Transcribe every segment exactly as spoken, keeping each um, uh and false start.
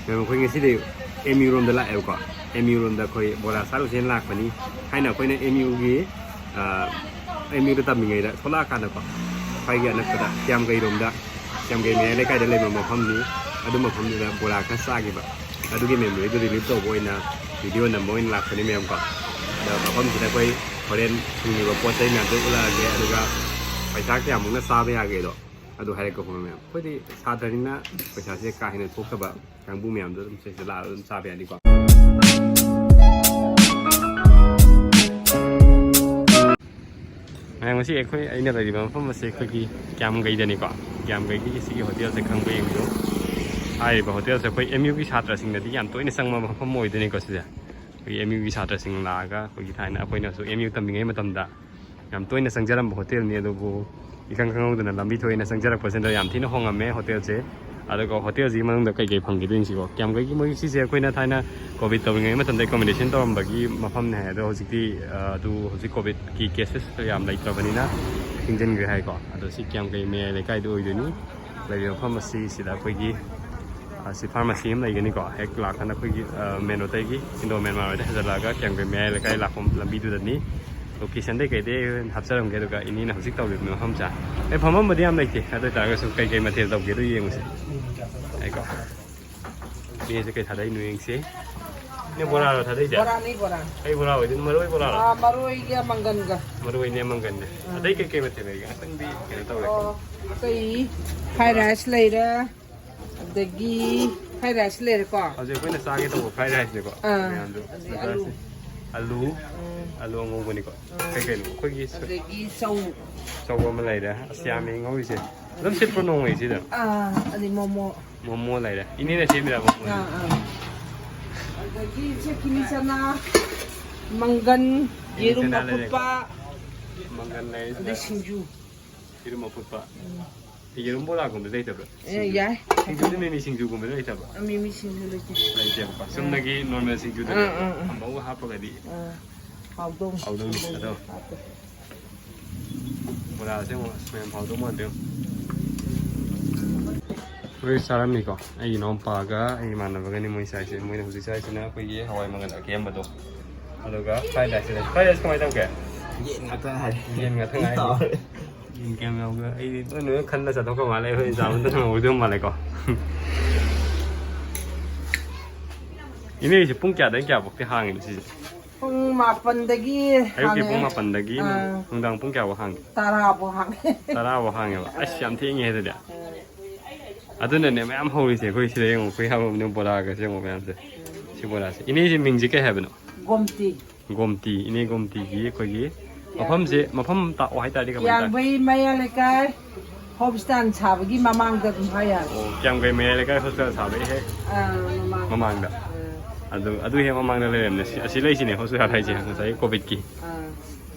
ꯃꯦꯝ, ꯑꯩꯈꯣꯏ ꯉꯁꯤꯗꯤ M U ꯔꯣꯝꯗ ꯂꯥꯛꯑꯦꯕꯀꯣ꯫ ꯑꯦꯝ ꯌꯨ ꯔꯣꯝꯗ ꯑꯩꯈꯣꯏ ꯕꯣꯔꯥ ꯆꯥꯔꯨꯁꯦꯅ ꯂꯥꯛꯄꯅꯤ꯫ ꯊꯥꯏꯅ ꯑꯩꯈꯣꯏꯅ ꯑꯦꯝ ꯌꯨꯒꯤ, ꯑꯦꯝ ꯌꯨꯗ ꯇꯝꯃꯤꯉꯩꯗ ꯊꯣꯛꯂꯛꯑꯀꯥꯟꯗꯀꯣ, ꯁ꯭ꯋꯥꯏꯒꯤ ꯑꯅꯛꯄꯗ ꯀꯤꯌꯥꯝꯒꯩꯔꯣꯝꯗ, ꯀꯤꯌꯥꯝꯒꯩ ꯃꯌꯥꯏ ꯂꯩꯀꯥꯏꯗ ꯂꯩꯕ ꯃꯐꯝꯅꯤ꯫ ꯑꯗꯨ ꯃꯐꯝꯗꯨꯗ ꯕꯣꯔꯥ ꯈꯔ ꯆꯥꯈꯤꯕ, ꯑꯗꯨꯒꯤ memory ꯗꯨ relive ꯇꯧꯕ ꯑꯣꯏꯅ video ꯅꯝꯕ ꯑꯣꯏꯅ ꯂꯥꯛꯄꯅꯤ ꯃꯌꯥꯝꯀꯣ꯫ ꯑꯗꯣ ꯃꯐꯝꯁꯤꯗ ꯑꯩꯈꯣꯏ ꯍꯣꯔꯦꯟ ꯊꯨꯡꯉꯤꯕ ꯄꯣꯠ ꯆꯩ ꯃꯌꯥꯝꯁꯦ ꯎꯠꯂꯛꯑꯒꯦ, ꯑꯗꯨꯒ ꯄꯩꯁꯥ ꯀꯌꯥꯃꯨꯛꯅ ꯆꯥꯕ ꯌꯥꯒꯦꯗꯣ ꯑꯗꯨ ꯍꯥꯏꯔꯛꯀꯦꯀꯣ ꯃꯌꯥꯝ꯫ ꯑꯩꯈꯣꯏꯗꯤ ꯁꯥꯇ꯭ꯔꯅꯤꯅ ꯄꯩꯁꯥꯁꯦ ꯀꯥ ꯍꯦꯟꯅ ꯊꯣꯛꯇꯕ ꯀꯥꯡꯕꯨ ꯃꯌꯥꯝꯗꯣ ꯑꯗꯨꯝ ꯁꯤꯗ ꯂꯥꯛꯑꯒ ꯑꯗꯨꯝ ꯆꯥꯕ ꯌꯥꯅꯤꯀꯣ꯫ ꯃꯌꯥꯝ, ꯉꯁꯤ ꯑꯩꯈꯣꯏ, ꯑꯩꯅ ꯂꯩꯔꯤꯕ ꯃꯐꯝ ꯑꯁꯤ ꯑꯩꯈꯣꯏꯒꯤ ꯀꯤꯌꯥꯝꯒꯩꯗꯅꯤꯀꯣ꯫ ꯀꯤꯌꯥꯝꯒꯩꯒꯤ ꯁꯤꯒꯤ ꯍꯣꯇꯦꯜꯁꯦ ꯈꯪꯕ꯭ꯔꯥ ꯌꯦꯡꯕꯤꯌꯨ꯫ ꯍꯥꯏꯔꯤꯕ ꯍꯣꯇꯦꯜꯁꯦ ꯑꯩꯈꯣꯏ ꯑꯦꯝ ꯌꯨꯒꯤ ꯁꯥꯇ꯭ꯔꯁꯤꯡꯅꯗꯤ ꯌꯥꯝ ꯇꯣꯏꯅ ꯆꯪꯕ ꯃꯐꯝ ꯑꯣꯏꯗꯣꯏꯅꯤꯀꯣ ꯁꯤꯁꯦ꯫ ꯑꯩꯈꯣꯏꯒꯤ ꯑꯦꯝ ꯌꯨꯒꯤ ꯁꯥꯇ꯭ꯔꯁꯤꯡ ꯂꯥꯛꯑꯒ, ꯑꯩꯈꯣꯏꯒꯤ ꯊꯥꯏꯅ ꯑꯩꯈꯣꯏꯅꯁꯨ ꯑꯦꯝ ꯌꯨ ꯇꯝꯂꯤꯉꯩ ꯃꯇꯝꯗ ꯌꯥꯝ ꯇꯣꯏꯅ ꯆꯪꯖꯔꯝꯕ ꯍꯣꯇꯦꯜꯅꯤ, ꯑꯗꯨꯕꯨ ꯏꯈꯪ ꯈꯪꯍꯧꯗꯅ ꯂꯝꯕꯤ ꯊꯣꯛꯑꯦꯅ ꯆꯪꯖꯔꯛꯄꯁꯤꯗ ꯌꯥꯝ ꯊꯤꯅ ꯍꯣꯡꯉꯝꯃꯦ ꯍꯣꯇꯦꯜꯁꯦ꯫ ꯑꯗꯨꯒ ꯍꯣꯇꯦꯜꯁꯤꯒꯤ ꯃꯅꯨꯡꯗ ꯀꯩꯀꯩ ꯐꯪꯒꯦꯗꯣ ꯌꯦꯡꯁꯤꯀꯣ꯫ ꯀꯤꯌꯥꯝꯒꯩꯒꯤ ꯃꯣꯏꯒꯤ ꯁꯤꯁꯦ ꯑꯩꯈꯣꯏꯅ ꯊꯥꯏꯅ ꯀꯣꯚꯤꯗ ꯇꯧꯔꯤꯉꯩ ꯃꯇꯝꯗ accommodation ꯇꯧꯔꯝꯕꯒꯤ ꯃꯐꯝꯅꯦ ꯍꯥꯏ꯫ ꯑꯗꯣ ꯍꯧꯖꯤꯛꯇꯤ, ꯑ, ꯑꯗꯨ ꯍꯧꯖꯤꯛ ꯀꯣꯚꯤꯗꯀꯤ cases ꯌꯥꯝ ꯂꯩꯇ꯭ꯔꯕꯅꯤꯅ ꯊꯤꯡꯖꯤꯟꯈ꯭ꯔꯦ ꯍꯥꯏꯀꯣ꯫ ꯑꯗꯣ ꯁꯤ ꯀꯤꯌꯥꯝꯒꯩ ꯃꯌꯥꯏ ꯂꯩꯀꯥꯏꯗ ꯑꯣꯏꯗꯣꯏꯅꯤ꯫ ꯂꯩꯔꯤꯕ ꯃꯐꯝ ꯑꯁꯤ ꯁꯤꯗ ꯑꯩꯈꯣꯏꯒꯤ, ꯑ, ꯁꯤ pharmacy ꯑꯃ ꯂꯩꯒꯅꯤꯀꯣ꯫ ꯍꯦꯛ ꯂꯥꯛꯀꯥꯟꯗ ꯑꯩꯈꯣꯏꯒꯤ, ꯑ, main road ꯇꯒꯤ Indo Myanmar ꯍꯣꯏꯗ ꯍꯦꯟꯖꯜꯂꯛꯑꯒ ꯀꯤꯌꯥꯝꯒꯩ ꯃꯌꯥꯏ ꯂꯩꯀꯥꯏ ꯂꯥꯛꯄ ꯂꯝꯕꯤꯗꯨꯗꯅꯤ꯫ Location ꯗꯩ ꯀꯩꯗꯩ ꯍꯥꯞꯆꯔꯝꯒꯦ, ꯑꯗꯨꯒ ꯏꯅꯦꯅ ꯍꯧꯖꯤꯛ ꯇꯧꯔꯤꯕ ꯃꯐꯝꯁꯦ꯫ ꯑꯩ ꯐꯝꯐꯝꯕꯨꯗꯤ ꯌꯥꯝ ꯂꯩꯇꯦ, ꯑꯗꯨ ꯑꯣꯏꯇꯥꯔꯒꯁꯨ ꯀꯩ ꯀꯩ ꯃꯊꯦꯜ ꯇꯧꯒꯦꯗꯣ ꯌꯦꯡꯉꯨꯁꯦ꯫ ꯉꯥꯏꯈꯣ꯫ ꯏꯅꯦꯁꯦ ꯀꯩ ꯊꯥꯗꯩꯅꯣ ꯌꯦꯡꯁꯤ꯫ ꯏꯅꯦ, ꯕꯣꯔꯥꯔꯣ ꯊꯥꯗꯩꯁꯦ? ꯕꯣꯔꯥꯅꯤ, ꯕꯣꯔꯥ꯫ ꯀꯩ ꯕꯣꯔꯥ ꯑꯣꯏꯗꯣꯏꯅꯣ? ꯃꯔꯣꯏ ꯕꯣꯔꯥꯔꯣ? ꯑꯥ, ꯃꯔꯣꯏꯒ ꯃꯪꯒꯟꯒ꯫ ꯃꯔꯣꯏꯅꯦ, ꯃꯪꯒꯟꯅꯦ꯫ ꯑꯥ꯫ ꯑꯇꯩ ꯀꯩ ꯀꯩ ꯃꯊꯦꯜ ꯂꯩꯒꯦ? ꯉꯥꯛꯇꯪꯗꯤ ꯀꯩꯅꯣ ꯇꯧꯔꯦ꯫ ꯑꯣ, ꯑꯇꯩ fried rice ꯂꯩꯔꯦ꯫ ꯑꯗꯒꯤ fried rice ꯂꯩꯔꯦꯀꯣ꯫ ꯍꯧꯖꯤꯛ ꯑꯩꯈꯣꯏꯅ ꯆꯥꯒꯦ ꯇꯧꯕ fried rice ꯅꯦꯀꯣ꯫ ꯑꯥ, ꯃꯌꯥꯝꯗꯣ ꯑꯗꯩ ꯑꯂꯨ꯫ ꯑꯂꯨ, ꯎꯝ꯫ ꯑꯂꯨ ꯑꯉꯧꯕꯅꯤꯀꯣ꯫ ꯎꯝ꯫ ꯀꯩ ꯀꯩꯅꯣ? ꯑꯩꯈꯣꯏꯒꯤ ꯁ-, ꯑꯗꯒꯤ ꯆꯧ꯫ ꯆꯧ ꯑꯃ ꯂꯩꯔꯦ꯫ ꯑꯁ, ꯌꯥꯝꯃꯤ ꯉꯧꯔꯤꯁꯦ꯫ ꯑꯗꯨꯝ ꯁꯤꯠꯄ꯭ꯔꯣ ꯅꯣꯡꯃꯩꯁꯤꯗ? ꯑꯥ, ꯑꯗꯩ ꯃꯣꯃꯣ꯫ ꯃꯣꯃꯣ ꯂꯩꯔꯦ꯫ ꯏꯅꯦꯅ ꯁꯦꯝꯃꯤꯔ ꯃꯣꯃꯣ? ꯑꯥ, ꯑꯥ꯫ ꯑꯗꯒꯤ ꯁꯦ ꯀꯤꯂꯤ ꯆꯅꯥ, ꯃꯪꯒꯟ, ꯀꯤꯂꯤ ꯌꯦꯔꯨꯝ ꯆꯅꯥ ꯂꯩꯔꯦꯀꯣ꯫ ꯑꯐꯨꯠꯄ, ꯃꯪꯒꯟ ꯂꯩꯔꯦ ꯁꯤꯗ꯫ ꯑꯗꯩ ꯁꯤꯡꯖꯨ꯫ ꯌꯦꯔꯨꯝ ꯑꯐꯨꯠꯄ꯫ ꯎꯝ꯫ ꯌꯦꯔꯨꯝ ꯕꯣꯔꯥꯒꯨꯝꯕꯗꯤ ꯂꯩꯇꯕ꯭ꯔꯥ? ꯑꯦ, ꯁꯤꯡꯖꯨ-, ꯌꯥꯏ꯫ ꯁꯤꯡꯖꯨꯗꯤ ꯃꯤꯃꯤ ꯁꯤꯡꯖꯨꯒꯨꯝꯕꯗꯤ ꯂꯩꯇꯕ꯭ꯔꯥ? ꯑ, ꯃꯤꯃꯤ ꯁꯤꯡꯖꯨ ꯂꯩꯇꯦ꯫ ꯂꯩꯇꯦꯕꯀꯣ꯫ ꯑꯥ꯫ ꯆꯨꯝꯅꯒꯤ normal ꯁꯤꯡꯖꯨꯗꯅꯦ ꯑꯥ, ꯑꯥ, ꯑꯥ꯫ ꯑꯃꯧꯕ ꯍꯥꯞꯄꯒꯗꯤ ꯑꯥ, ꯍꯥꯎꯗꯧꯅꯤ꯫ ꯍꯥꯎꯗꯧꯅꯤ꯫ ꯑꯗꯣ ꯍꯥꯞꯄꯦ꯫ ꯕꯣꯔꯥꯁꯦ ꯑꯃꯨꯛ ꯑꯁ ꯃꯌꯥꯝ ꯍꯥꯎꯗꯧ ꯃꯥꯟꯗꯦ꯫ ꯂꯣꯏ ꯆꯥꯔꯝꯃꯤꯀꯣ꯫ ꯑꯩꯒꯤ ꯏꯅꯥꯎꯄꯥꯒ ꯑꯩꯒꯤ ꯏꯃꯥꯟꯅꯕꯒꯅꯤ ꯃꯣꯏ ꯆꯥꯏꯁꯦ꯫ ꯃꯣꯏꯅ ꯍꯧꯖꯤꯛ ꯆꯥꯏꯁꯤꯅ ꯑꯩꯈꯣꯏꯒꯤ ꯍꯋꯥꯏ ꯃꯪꯒꯜ ꯑꯀꯦꯝꯕꯗꯣ꯫ ꯑꯗꯨꯒ fried rice ꯁꯤꯅ꯫ Fried rice ꯀꯃꯥꯏꯅ ꯇꯧꯒꯦ? ꯌꯦꯟ ꯉꯥꯛꯇ ꯉꯥꯏꯔꯦ꯫ ꯌꯦꯟ ꯉꯥꯛꯇ ꯉꯥꯏꯔꯦ꯫ ꯍꯥꯎꯔꯦ꯫ ꯌꯦꯟ ꯀꯌꯥꯝ ꯌꯥꯎꯒꯦ? ꯑꯩꯗꯤ ꯂꯣꯏ ꯂꯣꯏ ꯈꯟꯅ ꯆꯠꯊꯣꯛꯈ꯭ꯔ ꯃꯥꯜꯂꯦ꯫ ꯑꯩꯈꯣꯏ ꯆꯥꯕꯗ ꯅꯪꯍꯧꯗꯧ ꯃꯥꯜꯂꯦꯀꯣ꯫ ꯏꯅꯦ, ꯑꯩꯁꯦ ꯄꯨꯡ ꯀꯌꯥꯗꯒꯤ ꯀꯌꯥꯐꯥꯎꯗꯤ ꯍꯥꯡꯉꯤꯅꯣ ꯁꯤꯁꯦ? ꯄꯨꯡ ꯃꯥꯄꯟꯗꯒꯤ ꯑꯌꯨꯛꯀꯤ ꯍꯥꯡꯉꯦ꯫ ꯄꯨꯡ ꯃꯥꯄꯟꯗꯒꯤ ꯑꯥ꯫ ꯅꯨꯡꯗꯥꯡ ꯄꯨꯡ ꯀꯌꯥꯐꯥꯎ ꯍꯥꯡꯒꯦ? ꯇꯔꯥꯐꯥꯎ ꯍꯥꯡꯉꯦ꯫ ꯇꯔꯥꯐꯥꯎ ꯍꯥꯡꯉꯦꯕ꯫ ꯑꯁ, ꯌꯥꯝ ꯊꯦꯡꯉꯦ ꯑꯗꯨꯗꯤ꯫ ꯑꯗꯨꯅꯅꯦ ꯃꯌꯥꯝ ꯍꯧꯔꯤꯁꯦ꯫ ꯑꯩꯈꯣꯏ ꯁꯤꯗ ꯌꯦꯡꯉꯣ, ꯑꯩꯈꯣꯏ ꯍꯥꯞꯄꯕꯅꯦ ꯕꯣꯔꯥꯒꯁꯦ ꯌꯦꯡꯉꯣ ꯃꯌꯥꯝꯁꯦ꯫ ꯁꯤ ꯕꯣꯔꯥꯁꯦ꯫ ꯏꯅꯦꯁꯤ ꯃꯤꯡꯁꯦ ꯀꯩ ꯍꯥꯏꯕꯅꯣ? ꯒꯣꯝꯇꯤ꯫ ꯒꯣꯝꯇꯤ꯫ ꯏꯅꯦ ꯒꯣꯝꯇꯤꯒꯤ ꯑꯩꯈꯣꯏꯒꯤ ꯃꯐꯝꯁꯦ, ꯃꯐꯝ ꯇꯥꯛꯑꯣ ꯍꯥꯏꯇꯥꯔꯗꯤ ꯀꯃꯥꯏꯅ ꯇꯥꯛꯑꯦ? ꯀꯤꯌꯥꯡꯕꯩ ꯃꯌꯥꯏ ꯂꯩꯀꯥꯏ ꯍꯣꯝ ꯁ꯭ꯇꯥꯟ ꯁꯥꯕꯒꯤ ꯃꯃꯥꯡꯗ ꯑꯗꯨꯝ ꯍꯥꯏ ꯌꯥꯔꯦ꯫ ꯑꯣ, ꯀꯤꯌꯥꯝꯒꯩ ꯃꯌꯥꯏ ꯂꯩꯀꯥꯏ ꯍꯣꯁꯄꯤꯇꯥꯜ ꯁꯥꯕꯒꯤ ꯍꯦꯛ ꯑꯥ, ꯃꯃꯥꯡ꯫ ꯃꯃꯥꯡꯗ꯫ ꯑꯥ꯫ ꯑꯗꯨ, ꯑꯗꯨ ꯍꯦꯛ ꯃꯃꯥꯡꯗ ꯂꯩꯔꯝꯅꯦ꯫ ꯁꯤ, ꯑꯁꯤ ꯂꯩꯁꯤꯅꯦ ꯍꯣꯁꯄꯤꯇꯥꯜ ꯍꯥꯏꯁꯦ, ꯑꯥ꯫ ꯉꯁꯥꯏꯒꯤ ꯀꯣꯚꯤꯗꯀꯤ꯫ ꯑꯥ꯫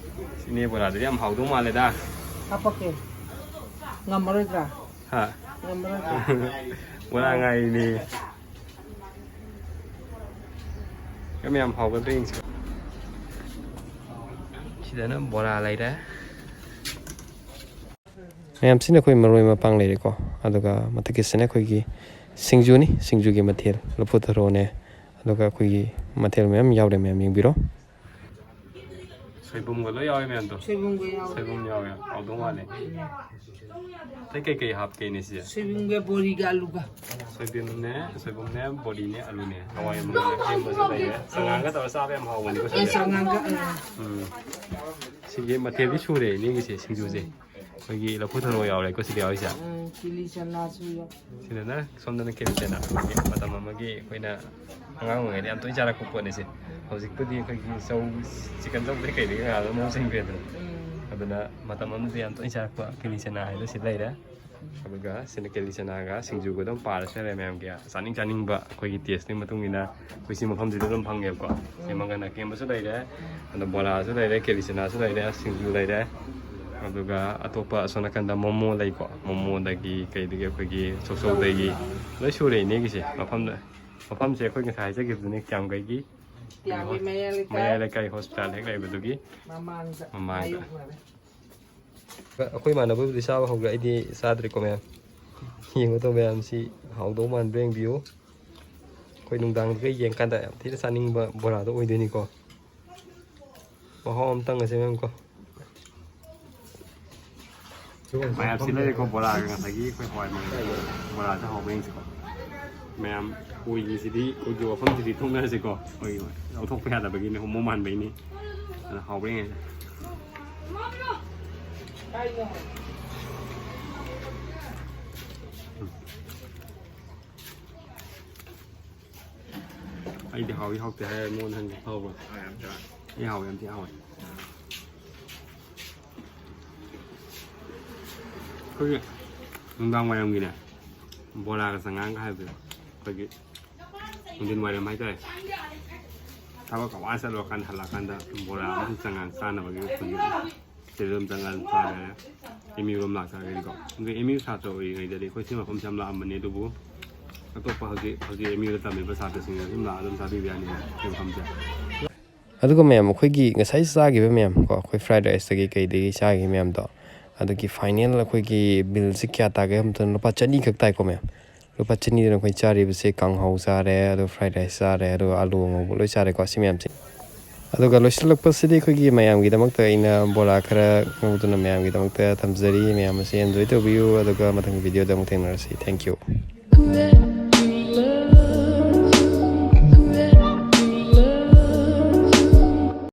ꯏꯅꯦ ꯕꯣꯔꯥꯗꯨꯗꯤ ꯌꯥꯝ ꯍꯥꯎꯗꯧ ꯃꯥꯜꯂꯦꯗ꯫ ꯍꯥꯄꯛꯀꯦ꯫ ꯉꯝꯃꯔꯣꯏꯗ꯭ꯔꯥ? ꯍꯥ? ꯉꯝꯃꯔꯣꯏꯗ꯭ꯔꯥ? ꯕꯣꯔꯥ ꯉꯥꯏꯔꯤꯅꯦ꯫ ꯌꯥꯝ ꯌꯥꯝ ꯍꯥꯎꯒꯗ꯭ꯔꯥ ꯌꯦꯡꯁꯤ꯫ ꯁꯤꯗꯅ ꯕꯣꯔꯥ ꯂꯩꯔꯦ꯫ ꯃꯌꯥꯝꯁꯤꯅ ꯑꯩꯈꯣꯏ ꯃꯔꯣꯏ ꯃꯄꯥꯡ ꯂꯩꯔꯦꯀꯣ꯫ ꯑꯗꯨꯒ ꯃꯊꯛꯀꯤꯁꯤꯅ ꯑꯩꯈꯣꯏꯒꯤ ꯁꯤꯡꯖꯨꯅꯤ, ꯁꯤꯡꯖꯨꯒꯤ ꯃꯊꯦꯜ ꯂꯐꯨ ꯊꯔꯣꯅꯦ, ꯑꯗꯨꯒ ꯑꯩꯈꯣꯏꯒꯤ ꯃꯊꯦꯜ ꯃꯌꯥꯝ ꯌꯥꯎꯔꯦ, ꯃꯌꯥꯝ ꯌꯦꯡꯕꯤꯔꯣ꯫ ꯁꯣꯏꯕꯨꯝꯒ ꯂꯣꯏ ꯌꯥꯎꯔꯦ ꯃꯌꯥꯝꯗꯣ꯫ ꯁꯣꯏꯕꯨꯝꯒ ꯌꯥꯎꯔꯦ꯫ ꯁꯣꯏꯕꯨꯝ ꯌꯥꯎꯔꯦ, ꯍꯥꯎꯗꯧ ꯃꯥꯜꯂꯦ꯫ ꯑꯇꯩ ꯀꯩꯀꯩ ꯍꯥꯞꯀꯦꯅꯦ ꯁꯤꯁꯦ? ꯁꯣꯏꯕꯨꯝꯒ ꯕꯣꯔꯤꯒ ꯑꯂꯨꯒ꯫ ꯁꯣꯏꯕꯨꯝꯅꯦ, ꯁꯣꯏꯕꯨꯝꯅꯦ, ꯕꯣꯔꯤꯅꯦ, ꯑꯂꯨꯅꯦ, ꯍꯋꯥꯏ ꯑꯃꯨꯕ ꯑꯀꯦꯝꯕꯁꯨ ꯂꯩꯔꯦ꯫ ꯆꯉꯥꯡꯒ ꯇꯧꯔ ꯆꯥꯕ ꯌꯥꯝ ꯍꯥꯎꯕꯅꯤꯀꯣ ꯑꯦ, ꯁꯤꯁꯦ꯫ ꯆꯉꯥꯡꯒ, ꯑ꯫ ꯎꯝ꯫ ꯁꯤꯒꯤ ꯃꯊꯦꯜꯗꯤ ꯁꯨꯔꯦ ꯏꯅꯦꯒꯤꯁꯦ, ꯁꯤꯡꯖꯨꯁꯦ꯫ ꯑꯩꯈꯣꯏꯒꯤ ꯂꯐꯨ ꯊꯔꯣ ꯌꯥꯎꯔꯦꯀꯣ ꯁꯤꯗ ꯌꯥꯎꯔꯤꯁꯦ꯫ ꯎꯝ, ꯀꯤꯂꯤ ꯆꯅꯥꯁꯨ ꯌꯥꯎ-, ꯁꯤꯗꯅ ꯁꯣꯝꯗꯅ ꯀꯤꯂꯤ ꯆꯅꯥ꯫ ꯃꯇꯝ ꯑꯃꯒꯤ ꯑꯩꯈꯣꯏꯅ ꯑꯉꯥꯡ ꯑꯣꯏꯔꯤꯉꯩꯗ ꯌꯥꯝ ꯇꯣꯏꯅ ꯆꯥꯔꯛꯄ ꯄꯣꯠꯅꯤ ꯁꯤ꯫ ꯍꯧꯖꯤꯛꯄꯨꯗꯤ ꯑꯩꯈꯣꯏꯒꯤ ꯆꯧ, ꯆꯤꯛꯀꯟ ꯆꯧꯗꯩ ꯀꯩꯗꯒꯤ ꯀꯌꯥꯗꯣ ꯃꯍꯨꯠ ꯁꯤꯟꯈ꯭ꯔꯦꯗꯅ꯫ ꯎꯝ꯫ ꯑꯗꯨꯅ ꯃꯇꯝ ꯑꯃꯗꯗꯤ ꯌꯥꯝ ꯇꯣꯏꯅ ꯆꯥꯔꯛꯄ ꯀꯤꯂꯤ ꯆꯅꯥ ꯍꯥꯏꯗꯣ ꯁꯤ ꯂꯩꯔꯦ꯫ ꯑꯗꯨꯒ ꯁꯤꯅ ꯀꯦꯂꯤ ꯆꯅꯥꯒ ꯁꯤꯡꯖꯨꯒ ꯑꯗꯨꯝ ꯄꯥꯔꯁꯨ ꯌꯥꯔꯦ ꯃꯌꯥꯝꯒꯤ꯫ ꯆꯥꯅꯤꯡ ꯆꯥꯅꯤꯡꯕ ꯑꯩꯈꯣꯏꯒꯤ ꯇꯦꯁꯇꯨꯒꯤ ꯃꯇꯨꯡ ꯏꯟꯅ ꯑꯩꯈꯣꯏ ꯁꯤ ꯃꯐꯝꯁꯤꯗ ꯑꯗꯨꯝ ꯐꯪꯉꯦꯕꯀꯣ꯫ ꯁꯤ ꯃꯪꯒꯟ ꯑꯀꯦꯝꯕꯁꯨ ꯂꯩꯔꯦ, ꯑꯗ ꯕꯣꯔꯥꯁꯨ ꯂꯩꯔꯦ, ꯀꯦꯂꯤ ꯆꯅꯥꯁꯨ ꯂꯩꯔꯦ, ꯁꯤꯡꯖꯨ ꯂꯩꯔꯦ꯫ ꯑꯗꯨꯒ ꯑꯇꯣꯞꯄ ꯑꯁꯣꯝ ꯅꯥꯀꯟꯗ ꯃꯣꯃꯣ ꯂꯩꯀꯣ꯫ ꯃꯣꯃꯣꯗꯒꯤ ꯀꯩꯗꯒꯤ ꯑꯩꯈꯣꯏꯒꯤ ꯆꯧꯆꯧꯗꯒꯤ ꯂꯣꯏ ꯁꯨꯔꯦ ꯏꯅꯦꯒꯤꯁꯦ꯫ ꯃꯐꯝꯗ, ꯃꯐꯝꯁꯦ ꯑꯩꯈꯣꯏ ꯉꯁꯥꯏ ꯍꯥꯏꯖꯈꯤꯕꯗꯨꯅꯦ, ꯀꯤꯌꯥꯝꯒꯩꯒꯤ ꯀꯤꯌꯥꯝꯒꯩ ꯃꯌꯥꯏ ꯂꯩꯀꯥꯏ꯫ ꯃꯌꯥꯏ ꯂꯩꯀꯥꯏ ꯍꯣꯁꯄꯤꯇꯥꯜ ꯍꯦꯛ ꯂꯩꯕꯗꯨꯒꯤ ꯃꯃꯥꯡꯗ ꯃꯃꯥꯡꯗ꯫ ꯃꯥꯌꯣꯛꯅꯔꯦ꯫ ꯑꯩꯈꯣꯏ ꯏꯃꯥꯟꯅꯕꯕꯨꯗꯤ ꯆꯥꯕ ꯍꯧꯈ꯭ꯔꯦ, ꯑꯩꯗꯤ ꯆꯥꯗ꯭ꯔꯤꯀꯣ ꯃꯌꯥꯝ꯫ ꯌꯦꯡꯉꯨꯗꯣ ꯃꯌꯥꯝꯁꯤ, ꯍꯥꯎꯗꯧ ꯃꯥꯟꯕ꯭ꯔꯥ ꯌꯦꯡꯕꯤꯌꯨ꯫ ꯑꯩꯈꯣꯏ ꯅꯨꯡꯗꯥꯡꯗꯒ ꯌꯦꯡꯀꯥꯟꯗ ꯌꯥꯝ ꯊꯤꯅ ꯆꯥꯅꯤꯡꯕ ꯕꯣꯔꯥꯗꯣ ꯑꯣꯏꯗꯣꯏꯅꯤꯀꯣ꯫ ꯃꯍꯥꯎ ꯑꯃ ꯇꯪꯉꯁꯦ ꯃꯌꯥꯝ ꯀꯣ꯫ ꯃꯌꯥꯝꯁꯤ ꯂꯩꯔꯦꯀꯣ, ꯕꯣꯔꯥꯒ ꯉꯁꯥꯏꯒꯤ ꯑꯩꯈꯣꯏ ꯍꯋꯥꯏ ꯃꯪꯒꯜ ꯕꯣꯔꯥꯁꯦ ꯍꯥꯎꯕ ꯌꯦꯡꯁꯤꯀꯣ꯫ ꯃꯌꯥꯝ ꯑꯣꯏꯒꯤꯁꯤꯗꯤ, ꯑꯣꯏꯒꯤ ꯋꯥꯐꯝꯁꯤꯗꯤ ꯊꯣꯛꯅꯔꯁꯤꯀꯣ꯫ ꯑꯩꯈꯣꯏ ꯂꯧꯊꯣꯛꯄ ꯌꯥꯗꯕꯒꯤꯅꯦ, ꯍꯣꯃꯣ ꯃꯥꯟꯕꯩꯅꯦ꯫ ꯑꯗ ꯍꯥꯎꯕ ꯌꯦꯡꯉꯁꯦ꯫ ꯑꯩꯗꯤ ꯍꯥꯎꯏ ꯍꯥꯎꯇꯦ ꯍꯥꯏꯔ ꯃꯉꯣꯟꯗ ꯍꯪꯒꯦ ꯇꯧꯕ꯫ ꯑꯩ ꯍꯥꯎꯏ, ꯌꯥꯝ ꯊꯤ ꯍꯥꯎꯏ꯫ ꯑꯩꯈꯣꯏꯒꯤ ꯅꯨꯡꯗꯥꯡ ꯋꯥꯏꯔꯝꯒꯤꯅꯦ, ꯕꯣꯔꯥꯒ ꯆꯉꯥꯡꯒ ꯍꯥꯏꯕꯗꯣ, ꯑꯩꯈꯣꯏꯒꯤ ꯅꯨꯡꯊꯤꯟ ꯋꯥꯏꯔꯝ ꯍꯥꯏꯇꯥꯔꯦ, ꯊꯕꯛ ꯋꯥꯅ ꯆꯠꯂꯨꯔꯀꯥꯟꯗ ꯍꯜꯂꯛꯑꯀꯥꯟꯗ ꯕꯣꯔꯥ ꯑꯃꯁꯨꯡ ꯆꯉꯥꯡ ꯆꯥꯅꯕꯒꯤ ꯑꯩꯈꯣꯏꯒꯤ ꯁꯤꯗ ꯑꯗꯨꯝ ꯆꯪꯉꯒ ꯑꯗꯨꯝ ꯆꯥꯕ ꯌꯥꯔꯦ꯫ ꯑꯦꯝ ꯌꯨ ꯔꯣꯝ ꯂꯥꯛꯆꯔꯒꯗꯤꯀꯣ꯫ ꯑꯗꯨ ꯑꯦꯝ ꯌꯨ ꯁꯥꯇ꯭ꯔ ꯑꯣꯏꯔꯤꯉꯩꯗꯗꯤ ꯑꯩꯈꯣꯏ ꯁꯤ ꯃꯐꯝꯁꯦ ꯌꯥꯝ ꯂꯥꯛꯑꯝꯕꯅꯦ, ꯑꯗꯨꯕꯨ ꯑꯇꯣꯞꯄ ꯍꯧꯖꯤꯛ, ꯍꯧꯖꯤꯛ ꯑꯦꯝ ꯌꯨꯗ ꯇꯝꯃꯤꯕ ꯁꯥꯇ꯭ꯔꯁꯤꯡꯅ ꯑꯗꯨꯝ ꯂꯥꯛꯑꯒ ꯑꯗꯨꯝ ꯆꯥꯕꯤꯕ ꯌꯥꯅꯤ ꯁꯤ ꯃꯐꯝꯁꯦ꯫ ꯑꯗꯨꯒ ꯃꯌꯥꯝ, ꯑꯩꯈꯣꯏꯒꯤ ꯉꯁꯥꯏ ꯆꯥꯈꯤꯕ ꯃꯌꯥꯝ ꯀꯣ, ꯑꯩꯈꯣꯏ ꯐ꯭ꯔꯥꯏꯗ ꯔꯥꯏꯁꯇꯒꯤ ꯀꯩꯗꯒꯤ ꯆꯥꯈꯤꯕ ꯃꯌꯥꯝꯗꯣ, ꯑꯗꯨꯒꯤ ꯐꯥꯏꯅꯦꯜ ꯑꯩꯈꯣꯏꯒꯤ ꯕꯤꯜꯁꯤ ꯀꯌꯥ ꯇꯥꯒꯦ ꯍꯥꯏꯕ ꯃꯇꯝꯗ ꯂꯨꯄꯥ ꯆꯅꯤ ꯈꯛ ꯇꯥꯏꯀꯣ ꯃꯌꯥꯝ꯫ ꯂꯨꯄꯥ ꯆꯅꯤꯗꯨꯅ ꯑꯩꯈꯣꯏ ꯆꯥꯔꯤꯕꯁꯦ ꯀꯥꯡꯍꯧ ꯆꯥꯔꯦ, ꯑꯗꯨꯒ ꯐ꯭ꯔꯥꯏꯗ ꯔꯥꯏꯁ ꯆꯥꯔꯦ, ꯑꯗꯨꯒ ꯑꯥꯂꯨ ꯑꯉꯧꯕ ꯂꯣꯏ ꯆꯥꯔꯦꯀꯣ ꯁꯤ ꯃꯌꯥꯝꯁꯦ꯫ ꯑꯗꯨꯒ ꯂꯣꯏꯁꯤꯜꯂꯛꯄꯁꯤꯗꯤ ꯑꯩꯈꯣꯏꯒꯤ ꯃꯌꯥꯝꯒꯤꯗꯃꯛꯇ ꯑꯩꯅ ꯕꯣꯔꯥ ꯈꯔ ꯉꯧꯗꯨꯅ ꯃꯌꯥꯝꯒꯤꯗꯃꯛꯇ ꯊꯝꯖꯔꯤ꯫ ꯃꯌꯥꯝ ꯑꯁꯤ ꯑꯦꯟꯖꯣꯏ ꯇꯧꯕꯤꯌꯨ, ꯑꯗꯨꯒ ꯃꯊꯪꯒꯤ ꯚꯤꯗꯤꯑꯣꯗ ꯑꯃꯨꯛ ꯊꯦꯡꯅꯔꯁꯤ꯫ Thank you꯫